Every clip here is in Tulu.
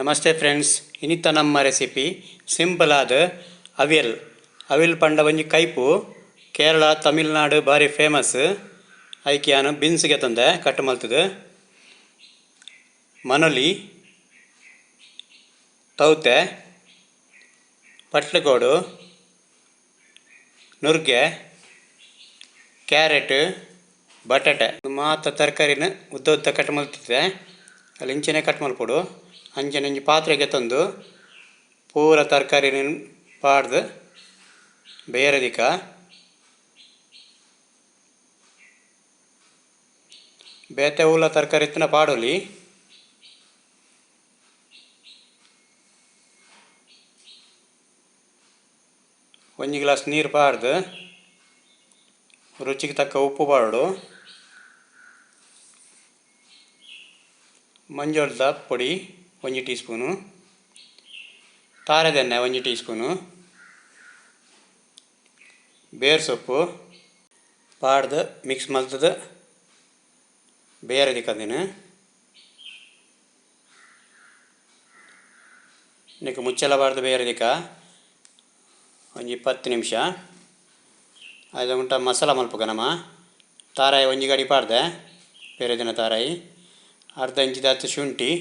ನಮಸ್ತೆ ಫ್ರೆಂಡ್ಸ್, ಇನ್ನಿತ ನಮ್ಮ ರೆಸಿಪಿ ಸಿಂಪಲ್ ಆದ ಅವಿಯಲ್. ಅವಿಲ್ ಪಂಡ ಒಂಜಿ ಕೈಪು, ಕೇರಳ ತಮಿಳುನಾಡು ಬಾರಿ ಫೇಮಸ್. ಐಕ್ಯಾನು ಬೀನ್ಸ್ಗೆ ತಂದೆ ಕಟ್ ಮಲ್ತದೆ ಮನೊಲಿ, ತೌತೆ, ಪಟ್ಲಗೋಡು, ನುರ್ಗೆ, ಕ್ಯಾರೆಟ್, ಬಟಾಟೆ ಮಾತ ತರಕಾರಿನ ಉದ್ದ ಉದ್ದ ಕಟ್ ಮಲ್ತಿದ್ದೆ. ಅಲ್ಲಿ ಇಂಚನೆ ಕಟ್ ಮಲ್ಪೊಡು. ಅಂಚನೆ ಒಂಜಿ ಪಾತ್ರೆಗೆ ತಂದು ಪೂರ ತರಕಾರಿನ ಪಾಡ್ದು ಬೇಯರದಿಕ. ಬೇತೆ ಉಲ್ಲ ತರಕಾರಿ ಇತ್ತಿನ ಪಾಡೊಲಿ. ಒಂಜಿ ಗ್ಲಾಸ್ ನೀರು ಪಾಡ್ದು ರುಚಿಗೆ ತಕ್ಕ ಉಪ್ಪು ಪಾಡೋಡು. ಮಂಜೊಲ್ದ ಪೊಡಿ 1 ಟೀ ಸ್ಪೂನು, ತಾರೆದೆಣ್ಣೆ 1 ಟೀ ಸ್ಪೂನು, ಬೇರ್ ಸೊಪ್ಪು ಪಾಡ್ದು ಮಿಕ್ಸ್ ಮಲ್ತದ ಬೇಯರದಿಕ್ಕದಿನ. ನಿಕ್ ಮುಚ್ಚಲ ಬಾರ್ದು ಬೇಯರದಿಕ್ಕ ಒಂಜಿ 10 ನಿಮಿಷ. ಅದು ಉಂಟ ಮಸಾಲ ಮಲ್ಪುಗ ನಮ್ಮ ತಾರಾಯಿ ಒಂಜಿ ಗಡಿ ಪಾಡ್ದೆ, ಬೇರೆ ದಿನ ತಾರಾಯಿ, ಅರ್ಧ ಇಂಚಿದಾತು ಶುಂಠಿ,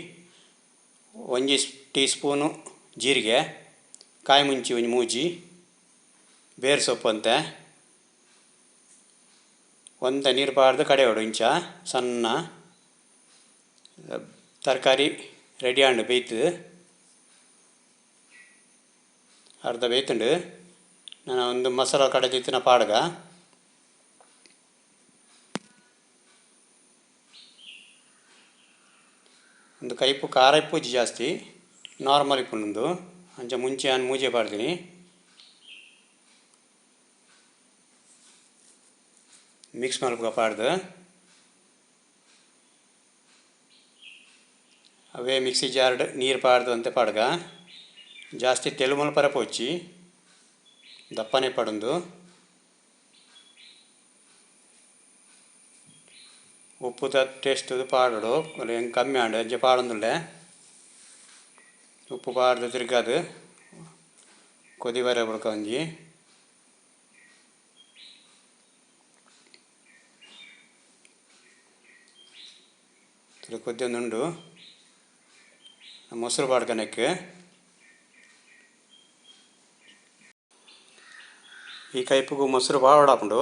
1 ಟೀ ಸ್ಪೂನು ಜೀರಿಗೆ, ಕಾಯಿ ಮುಂಚಿ ಒಂಜಿ ಮೂಜಿ, ಬೇರ್ ಸೊಪ್ಪು ಅಂತೆ ಒಂದ ನೀರು ಪಾಡ್ದು ಕಡೆಯೋಡು ಇಂಚ ಸಣ್ಣ ತರಕಾರಿ ರೆಡಿ ಆಂಡು ಬೇಯ್ತು, ಅರ್ಧ ಬೇಯ್ತುಂಡು. ನಾನು ಒಂದು ಮಸಾಲ ಕಡೆದಿತ್ತಿನ ಪಾಡ್ಗ. ಒಂದು ಕೈಪು ಖಾರ ಇಪ್ಪುಜಿ ಜಾಸ್ತಿ, ನಾರ್ಮಲ್ ಇಪ್ಪುಂಡು. ಅಂಚ ಮುಂಚೆ ನಾನು ಮೂಜೆ ಪಾಡ್ತೀನಿ. ಮಿಕ್ಸ್ ಮಲ್ಪುಗ ಪಾಡ್ದು ಅವೇ ಮಿಕ್ಸಿ ಜಾರ್ಡ್ ನೀರು ಪಾಡ್ದು ಅಂತೆ ಪಾಡ್ಗ. ಜಾಸ್ತಿ ತೆಲು ಮಲ್ಪರ ಪೋಚಿ, ದಪ್ಪನೆ ಪಡೊಂದು. ಉಪ್ಪುದ ಟೇಸ್ಟ್ ಪಾಡೋಡು, ಕಮ್ಮಿ ಆಂಡು ಅಂಚೆ ಪಾಡೊಂದುಲ್ಲೆ. ಉಪ್ಪು ಪಾಡ್ದು ತಿರ್ಗಾದು ಕೊದಿ ಬರ ಬೊಕ ಒಂಜಿ ಕೊದ್ದಿ ಒಂದುಂಡು. ಮೊಸರು ಪಾಡ್ಕನೆಕ್ ಈ ಕೈಪುಗು ಮೊಸರು ಪಾಡಾಪುಂಡು.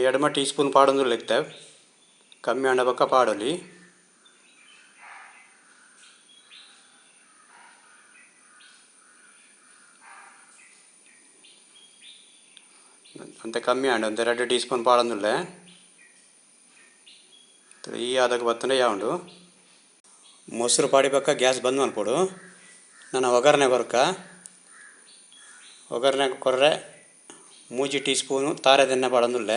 ಎಡಮ ಟೀ ಸ್ಪೂನ್ ಪಾಡೊಂದುಲ್ಲೆ ಇತ್ತೆ, ಕಮ್ಮಿ ಆಂಡ ಬೊಕ್ಕ ಪಾಡೊಲಿ. ಅಂತೆ ಕಮ್ಮಿ ಆಂಡ ಒಂತೆ 2 ಟೀ ಸ್ಪೂನ್ ಪಾಡೊಂದುಲ್ಲೆ. ಈ ಆದಾಗ ಬತ್ತಂಡ ಯಾವುಂಡು. ಮೊಸರು ಪಾಡಿ ಬೊಕ್ಕ ಗ್ಯಾಸ್ ಬಂದ್ ಮಲ್ಪೊಡು. ನಾನು ಒಗ್ಗರಣೆ ಕೊರ್ಕ, ಒಗ್ಗರಣೆ ಕೊರ್ರೆ 3 ಟೀ ಸ್ಪೂನು ತಾರೆದೆಣ್ಣೆ ಪಾಡೊಂದುಲ್ಲೆ.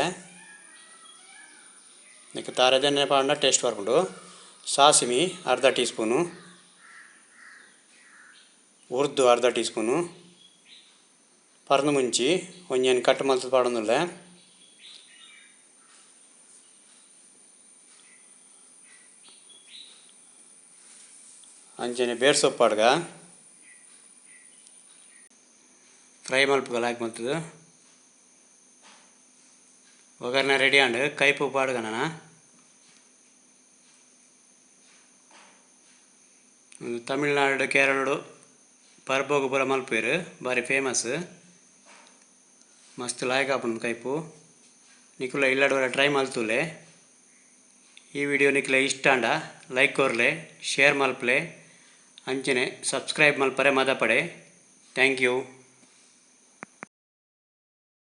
ನಿಕ್ ತಾರೆದೆಣ್ಣೆ ಪಾಡ್ಂಡ ಟೇಸ್ಟ್ ಬರ್ಪುಂಡು. ಸಾಸಿಮಿ ಅರ್ಧ ಟೀ ಸ್ಪೂನು, ಉರ್ದು ಅರ್ಧ ಟೀ ಸ್ಪೂನು, ಪರ್ಂದ್ ಮುಂಚಿ ಒಂಜೆನ್ ಕಟ್ ಮಲ್ತ್ ಪಾಡೊಂದುಲ್ಲೆ. ಅಂಚನೆ ಬೇರ್ ಸೊಪ್ಪು ಪಾಡ್ಗ ಫ್ರೈ ಮಲ್ಪುಗ ಲಾಯ್ಕ್ ಮಲ್ತದು. ಒಗ್ಗರಣೆ ರೆಡಿ ಆಂಡ್ ಕೈಪು ಪಾಡ್ಗ. ನಾನು ತಮಿಳ್ನಾಡು ಕೇರಳಡು ಪರ್ಬೋಗು ಪೂರ ಮಲ್ಪುವೆರ್, ಬಾರಿ ಫೇಮಸ್. ಮಸ್ತ್ ಲಾಯ್ಕ್ ಆಪುಂಡು ಕೈಪು. ನಿಕುಲ ಇಲ್ಲಡ್ ವರ ಟ್ರೈ ಮಲ್ತುಲೆ. ಈ ವಿಡಿಯೋ ನಿಕ್ಲೆ ಇಷ್ಟ ಆಂಡ ಲೈಕ್ ಕೊರ್ಲೆ, ಶೇರ್ ಮಲ್ಪಲೆ, ಅಂಚನೆ ಸಬ್ಸ್ಕ್ರೈಬ್ ಮಲ್ಪರೆ ಮದಪಡೆ. Thank you.